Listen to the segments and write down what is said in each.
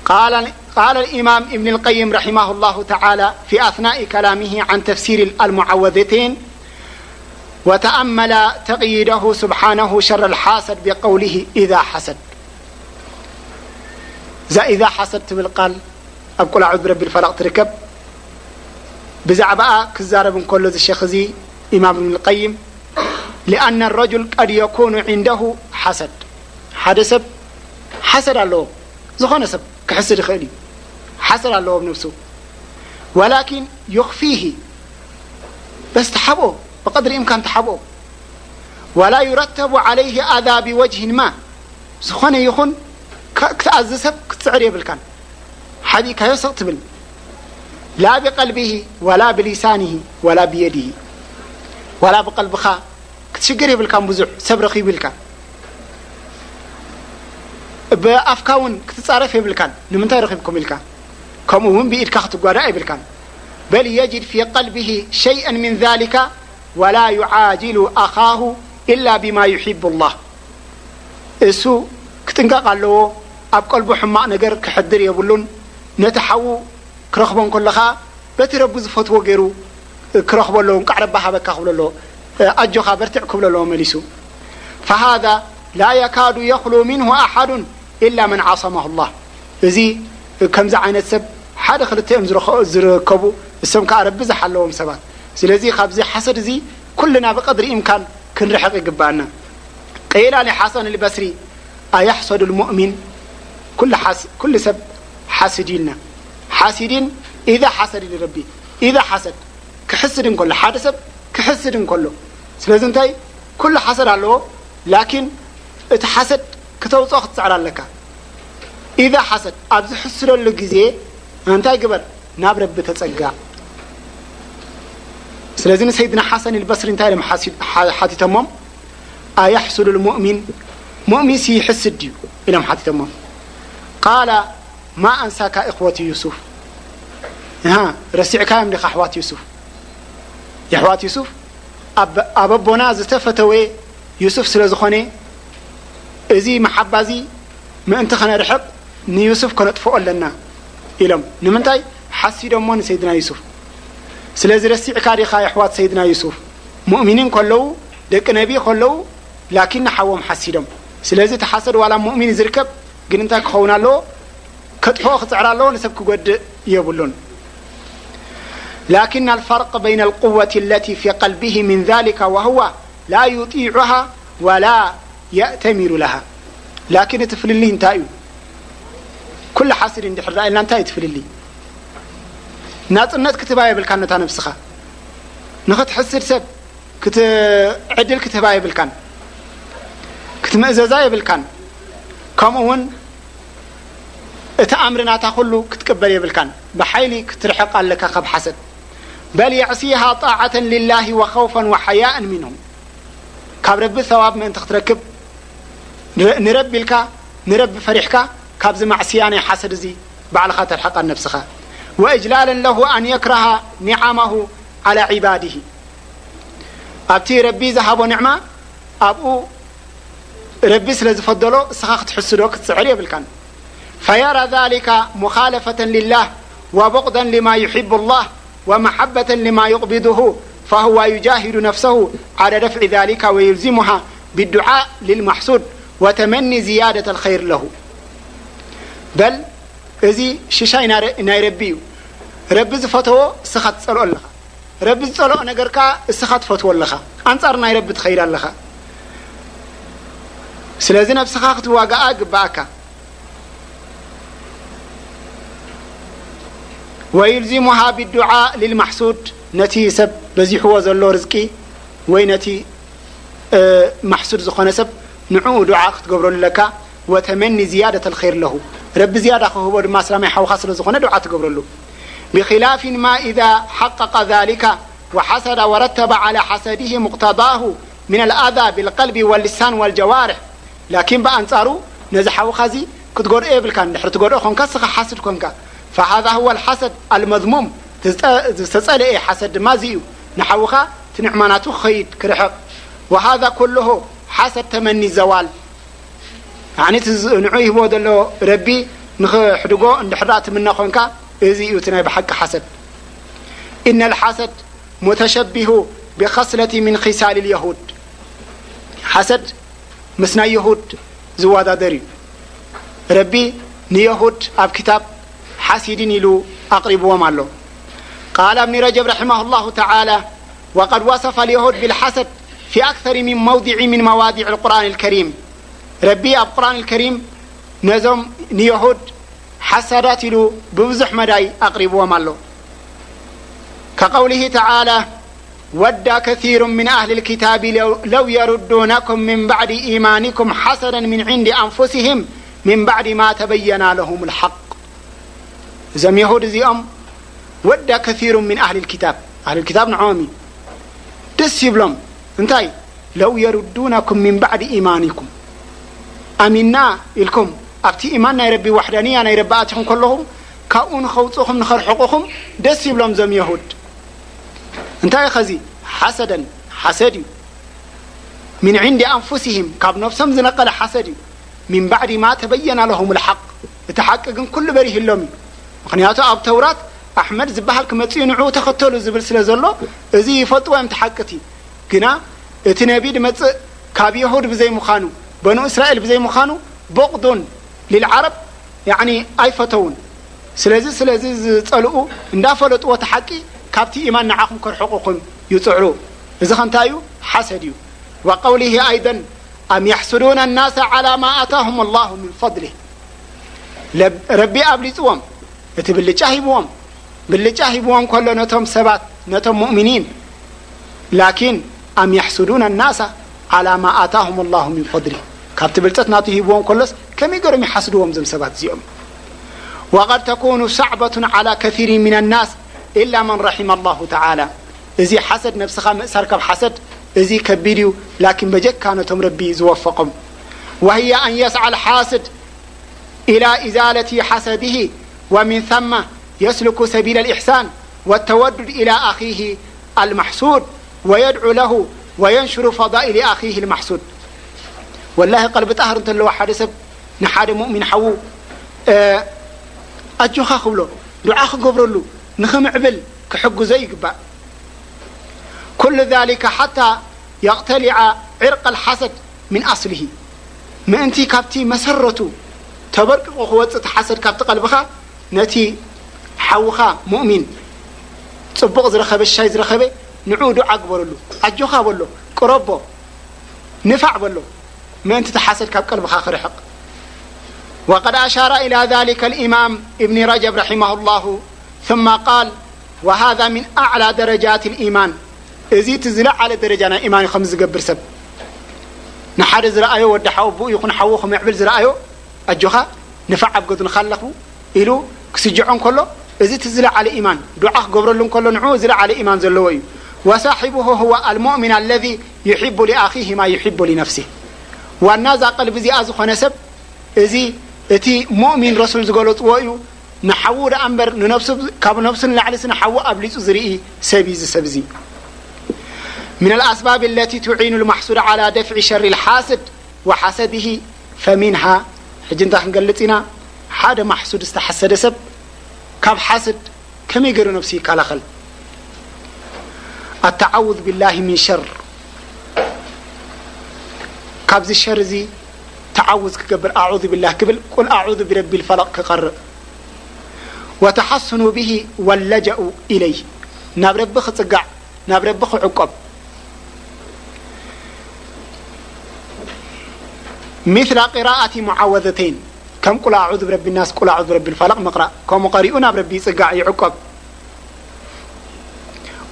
قال، قال الإمام ابن القيم رحمه الله تعالى في أثناء كلامه عن تفسير المعوذتين: وتأمل تقييده سبحانه شر الحاسد بقوله: إذا حسد. إذا حسد تبل قال أب قل أعوذ برب الفلق تركب. بزعباء كزارب كل الشيخ زي إمام ابن القيم، لأن الرجل قد يكون عنده حسد. حد سب حسد الله، ዝኾነ ሰብ ክሕስድ ይኽእል እዩ። ሓሰድ ኣለዎ ኣብ ነብሱ። ولكن يخفيه، በስ ተሓብኦ፣ ብቐድሪ እምካን ተሓብኦ። ولا يرتب عليه أذى بوجه ما، ዝኾነ ይኹን ካ-፣ ክትኣዝ ሰብ ክትጽዕር የብልካን። ሓቢእካዮ ስቕ ትብል። لا بقلبه ولا بلسانه ولا بيده، ولا ብቐልብኻ ክትሽገር የብልካን። ብዙሕ ሰብ ረኺቡ ኢልካ ብኣፍካ እውን ክትጻረፍ የብልካን። ንምንታይ ረኺብኩም ኢልካ ከምኡ እውን ብኢድካ ክትጓዳእ የብልካን። بل يجد في قلبه شيئا من ذلك ولا يعاجل أخاه إلا بما يحب الله. እሱ ክጥንቀቕ ኣለዎ። ኣብ ቀልቡ ሕማቕ ነገር ክሕድር የብሉን። ነቲ ሓዉ ክረኽቦ እንከሎ ኸኣ በቲ ረቢ ዝፈትዎ ገይሩ ክረኽቦ ኣለዎ። እንቃዕ ረቢ ሃበካ ክብሎ ኣለዎ። ኣጆኻ በርትዕ ክብሎ ኣለዎ መሊሱ። فهذا لا يكاد يخلو منه أحد إلا من عصمه الله። እዚ ከምዚ ዓይነት ሰብ ሓደ ክልተ እዮም ዝረኸ-፣ ዝርከቡ፣ እሶም ከኣ ረቢ ዝሓለዎም ሰባት። ስለዚ ካብዚ ሓሰድ እዚ ኩልና ብቐድሪ ኢምካን ክንርሕቕ ይግብኣና። قيل لحسن البصري: أيحسد المؤمن؟ ኩሉ ሓስ-፣ ኩሉ ሰብ ሓስድ ኢልና። ሓሲዲን ኢዛ ሓሰድ ኢሉ ረቢ። ኢዛ ሓሰድ ክሕስድ እንከሎ፣ ሓደ ሰብ ክሕስድ እንከሎ፣ ስለዚ እንታይ ኩሉ ሓሰድ ኣለዎ፣ ላኪን እቲ ሓሰድ ክተውፅኦ ክትፅዕር ኣለካ። ኢዛ ሓሰድ ኣብ ዝሕስደሉ ግዜ እንታይ ግበር? ናብ ረቢ ተጸጋ። ስለዚ ንሰይድና ሓሰን ኢልበስሪ እንታይ ኢሎም ሓሲ-፣ ሓ-፣ ሓቲቶሞም? ኣየሕሱዱ ልሙእሚን፣ ሙእሚን ሲ ይሕስድ ድዩ? ኢሎም ሓቲቶሞም። ቃላ ማ ኣንሳካ ኢኽወቱ ዩሱፍ። እሃ፣ ረሲዕካዮም ዲኻ ኣሕዋት ዩሱፍ? የሕዋት ዩሱፍ፣ ኣብ፣ ኣብ ኣቦና ዝተፈተወ ዩሱፍ ስለ ዝኾነ፣ እዚ መሓባ እዚ ምእንቲ ከነርሕቕ ንዩሱፍ ከነጥፍኦ ኣለና ኢሎም። ንምንታይ? ሓሲዶሞ ንሰይድና ዩሱፍ። ስለዚ ረሲዕካ ዲኻ የሕዋት ሰይድና ዩሱፍ? ሙእሚኒን ከለዉ፣ ደቂ ነቢ ከለዉ፣ ላኪን ንሓዎም ሓሲዶም። ስለዚ እቲ ሓሰድ ዋላ ሙእሚን ዝርከብ፣ ግን እንታይ ክኸውን ኣለዎ? ከጥፍኦ ክጽዕር ኣለዎ፣ ንሰብ ክጎድእ የብሉን። لكن الفرق بين القوة التي في قلبه من ذلك وهو لا يطيعها ولا يأتمر لها. ላኪን እቲ ፍልልይ እንታይ እዩ? ኩሉ ሓስድ እንድሕር ደኣ ኢልና እንታይ እዩ እቲ ፍልልይ? ናጽነት ክትህባ የብልካን ነታ ነብስኻ። ንኽትሕስድ ሰብ ክት-፣ ዕድል ክትህባ የብልካን። ክትምእዘዛ የብልካን። ከምኡ እውን እቲ ኣምሪ ናታ ኩሉ ክትቅበል የብልካን። ብሓይሊ ክትርሕቕ ኣለካ ካብ ሓሰድ። بل يعصيها طاعة لله وخوفا وحياء منه. ካብ ረቢ ሰዋብ ምእንቲ ክትረክብ ንረ-፣ ንረቢ ኢልካ፣ ንረቢ ፈሪሕካ ካብዚ ማዕስያ ናይ ሓሰድ እዚ ባዕልኻ ተርሕቓን ነብስኻ። وإجلالا له أن يكره نعمه على عباده. ኣብቲ ረቢ ዝሃቦ ንዕማ ኣብኡ ረቢ ስለ ዝፈደሎ እስኻ ክትሕስዶ ክትጽዕር የብልካን። فيرى ذلك مخالفة لله وبغضا لما يحب الله ومحبة لما يبغضه، فهو يجاهد نفسه على دفع ذلك ويلزمها بالدعاء للمحسود وتمني زيادة الخير له. بل እዚ ሽሻይ ናይ ረ-፣ ናይ ረቢ እዩ። ረቢ ዝፈተዎ እስኻ ትጸልኦ ኣለኻ። ረቢ ዝጸልኦ ነገር ከኣ እስኻ ትፈትዎ ኣለኻ። ኣንጻር ናይ ረቢ ትኸይድ ኣለኻ። ስለዚ ነብስኻ ክትዋጋኣ ይግብኣካ። ويلزمها بالدعاء للمحسود، ነቲ ሰብ በዚሕዎ ዘሎ ርዝቂ ወይ ነቲ፣ እ፣ ማሕሱድ ዝኾነ ሰብ ንዕኡ ዱዓ ክትገብረሉ ኣለካ። وتمني زيادة الخير له، ረቢ ዝያዳ ክህቦ ድማ ኣስላማይ ሓውኻ ስለ ዝኾነ ዱዓ ትገብረሉ። بخلاف ما إذا حقق ذلك وحسد ورتب على حسده مقتضاه من الأذى بالقلب واللسان والجوارح. ላኪን ብኣንጻሩ ነዚ ሓውኻ እዚ ክትጎድኦ የብልካን። ድሕሪ ትጎድኦ ኮንካ እስኻ ሓስድ ኮንካ። فهذا هو الحسد المذموم، ዝተጸ-፣ ዝተጸለኤ ሓሰድ ድማ እዚ እዩ። ንሓውኻ እቲ ንዕማናቱ ክኸይድ ክርሕቕ። وهذا كله حسد تمني الزوال። ያዕኒ እቲ ዝ-፣ ንዑ ይህቦ ዘሎ ረቢ ንኽሕድጎ እንድሕር ደኣ ትምነ ኾንካ፣ እዚ እዩ እቲ ናይ ብሓቂ ሓሰድ። إن الحسد متشبه بخصلة من خصال اليهود። ሓሰድ ምስ ናይ የሁድ ዝወዳደር እዩ። ረቢ ንየሁድ ኣብ ክታብ ሓሲዲን ኢሉ ኣቕሪብዎም ኣሎ። قال ابن رجب رحمه الله تعالى: وقد وصف اليهود بالحسد في أكثر من موضع من مواضع القرآن الكريم. ረቢ ኣብ ቁርኣን ከሪም ነዞም ንየሁድ ሓሳዳት ኢሉ ብብዙሕ መዳይ ኣቕሪብዎም ኣሎ። كقوله تعالى: ود كثير من أهل الكتاب لو، لو يردونكم من بعد إيمانكم حسدا من عند أنفسهم من بعد ما تبين لهم الحق. እዞም የሁድ እዚኦም፣ ود كثير من أهل الكتاب، ኣህል ክታብ ንዕኦም እዩ ደስ ይብሎም። እንታይ؟ لو يردونكم من بعد إيمانكم، ኣሚና ኢልኩም ኣብቲ ኢማን ናይ ረቢ ዋሕዳንያ ናይ ረቢ ኣቲኹም ከለኹም፣ ካብኡ ንኸውፅኹም ንኸርሕቑኹም ደስ ይብሎም እዞም የሁድ። እንታይ ኸዚ? ሓሰደን፣ ሓሰድ እዩ። من عند أنفسهم، ካብ ነብሶም ዝነቀለ ሓሰድ እዩ። من بعد ما تبين لهم الحق، እቲ ሓቂ ግን ኩሉ በሪህሎም እዩ። ምኽንያቱ ኣብ ተውራት ኣሕመድ ዝበሃል ክመፅኡ ንዕኡ ተኸተሉ ዝብል ስለ ዘሎ፣ እዚ ይፈልጥዎ እዮም፣ እቲ ሓቂ እቲ። ግና እቲ ነቢ ድመፅእ ካብ የሁድ ብዘይምዃኑ፣ በኑ እስራኤል ብዘይምዃኑ፣ بغض للعرب ያዕኒ ኣይፈተውን። ስለዚ፣ ስለዚ ዝጸልኡ እንዳፈለጥዎ እቲ ሓቂ ካብቲ ኢማን ንዓኹም ከርሕቑኹም ይጽዕሩ። እዚ ኸ እንታይ እዩ? ሓሰድ እዩ። وقوله أيضا: أم يحسدون الناس على ما آتاهم الله من فضله. ለብ-፣ ረቢ ኣብሊጽዎም፣ እቲ ብልጫ ሂብዎም። ብልጫ ሂብዎም ከሎ ነቶም ሰባት፣ ነቶም ሙእሚኒን፣ ላኪን أم يحسدون الناس على ما آتاهم الله من فضله، ካብቲ ብልጸት ናቱ ሂብዎም ከሎስ ከመይ ገሮም ይሓስድዎም እዞም ሰባት እዚኦም። وقد تكون صعبة على كثير من الناس إلا من رحم الله تعالى. እዚ ሓሰድ፣ ነብስኻ ምእሳር ካብ ሓሰድ፣ እዚ ከቢድ እዩ፣ ላኪን በጀካ ነቶም ረቢ ዝወፈቆም። وهي أن يسعى الحاسد إلى إزالة حسده، ومن ثم يسلك سبيل الإحسان والتودد إلى أخيه المحسود، ويدعو له وينشر فضائل أخيه المحسود. ወላሂ ቀልቢ ጣህር እንተለዎ ሓደ ሰብ ንሓደ ሙእሚን ሓዉ፣ እ፣ ኣጆኻ ክብሎ፣ ዱዓ ክገብረሉ፣ ንኽምዕብል ክሕግዞ ይግባእ። ኩሉ ዛሊከ ሓታ የቕተሊዐ ዕርቀ ልሓሰድ ምን ኣስሊሂ። ምእንቲ ካብቲ መሰረቱ ተበርቂቑ ክወፅእ እቲ ሓሰድ ካብቲ ቀልብኻ፣ ነቲ ሓውኻ ሙእሚን፣ ፅቡቕ ዝረኸበ፣ ሻይ ዝረኸበ፣ ንዕኡ ዱዓ ግበረሉ፣ ኣጆኻ በሎ፣ ቅረቦ፣ ንፋዕ በሎ፣ ምእንቲ እቲ ሓሰድ ካብ ቀልብኻ ክርሕቕ። وقد أشار إلى ذلك الإمام ابن رجب رحمه الله ثم قال: وهذا من أعلى درجات الإيمان. እዚ እቲ ዝለዓለ ደረጃ ናይ ኢማን እዩ። ከም ዝገብር ሰብ ንሓደ ዝረኣዮ፣ ወዲ ሓወቦኡ ይኹን ሓዉ ክምዕብል ዝረኣዮ፣ ኣጆኻ፣ ንፋዕ ኣብ ገዱ ንኻለኹ ኢሉ ክስጅዖ እንከሎ፣ እዚ እቲ ዝለዓለ ኢማን፣ ዱዓ ክገብረሉ እንከሎ ንዕኡ ዝለዓለ ኢማን ዘለዎ እዩ። وصاحبه هو المؤمن الذي يحب لأخيه ما يحب لنفسه. ዋና እዛ ቀልቢ እዚኣ ዝኾነ ሰብ፣ እዚ እቲ ሙእሚን ረሱል ዝገለጽዎ እዩ። ንሓዉ ደኣ እምበር ንነብሱ፣ ካብ ነብሱ ንላዕሊ ንሓዉ ኣብሊጹ ዝርኢ ሰብ እዩ እዚ ሰብ እዚ። من الأسباب التي تعين المحسود على دفع شر الحاسد وحسده فمنها، ሕጂ እንታይ ክንገልጽ ኢና? ሓደ ማሕሱድ ዝተሓሰደ ሰብ ካብ ሓስድ ከመይ ገይሩ ነብሱ ይከላኸል? التعوذ بالله من شر، ካብዚ ሸር እዚ ተዓውዝ ክገብር፣ ኣዑዙ ቢላህ ክብል፣ ቁል ኣዑዙ ቢረቢል ፈለቕ ክቐርእ። ወተሓስኑ ብሂ ወለጀኡ ኢለይህ፣ ናብ ረቢ ክጽጋዕ፣ ናብ ረቢ ክዕቆብ። ሚስላ ቂራኣቲ ሙዓወዘተይን፣ ከም ቁል ኣዑዙ ብረቢ ናስ፣ ቁል ኣዑዙ ብረቢል ፈለቕ ምቕራእ፣ ከምኡ ቀሪኡ ናብ ረቢ ይጽጋዕ፣ ይዕቆብ።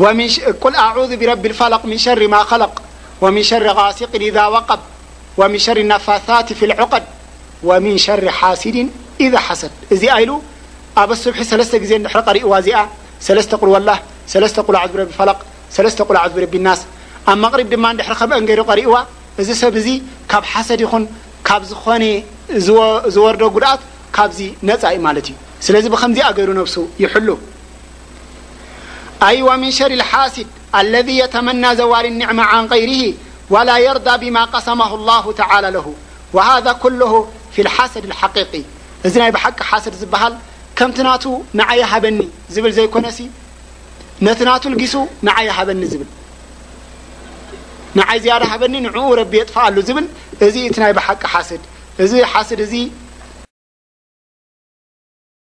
ወሚን ሽ-፣ ቁል ኣዑዙ ቢረቢል ፈለቕ ሚን ሸሪ ማ ኸለቕ ወሚን ሸሪ ጋሲቅን ኢዛ ወቀብ ወሚን ሸሪ ነፋሳቲ ፊል ዑቀድ ወሚን ሸሪ ሓሲድን ኢዛ ሓሰድ። እዚኣ ኢሉ ኣብ ሱብሒ ሰለስተ ግዜ እንድሕሪ ቀሪእዋ እዚኣ፣ ሰለስተ ቁል ወላህ፣ ሰለስተ ቁል ኣዑዙ ብረቢ ፈለቕ፣ ሰለስተ ቁል ኣዑዙ ብረቢ ናስ፣ ኣብ መቕሪብ ድማ እንድሕሪ ከምአን ገይሩ ቀሪእዋ፣ እዚ ሰብ እዚ ካብ ሓሰድ ይኹን ካብ ዝኾነ ዝወ-፣ ዝወርዶ ጉድኣት ካብዚ ነጻ እዩ ማለት እዩ። ስለዚ ብኸምዚኣ ገይሩ ነብሱ ይሕሉ። أي ومن شر الحاسد الذي يتمنى زوال النعمة عن غيره ولا يرضى بما قسمه الله تعالى له، وهذا كله في الحسد الحقيقي. እዚ ናይ ብሓቂ ሓስድ ዝበሃል ከምቲ ናቱ ንዓይ ሃበኒ ዝብል ዘይኮነሲ፣ ነቲ ናቱ ልጊሱ ንዓይ ሃበኒ ዝብል፣ ንዓይ ዝያዳ ሃበኒ፣ ንዕኡ ረቢ የጥፍኣሉ ዝብል፣ እዚ እቲ ናይ ብሓቂ ሓስድ። እዚ ሓስድ እዚ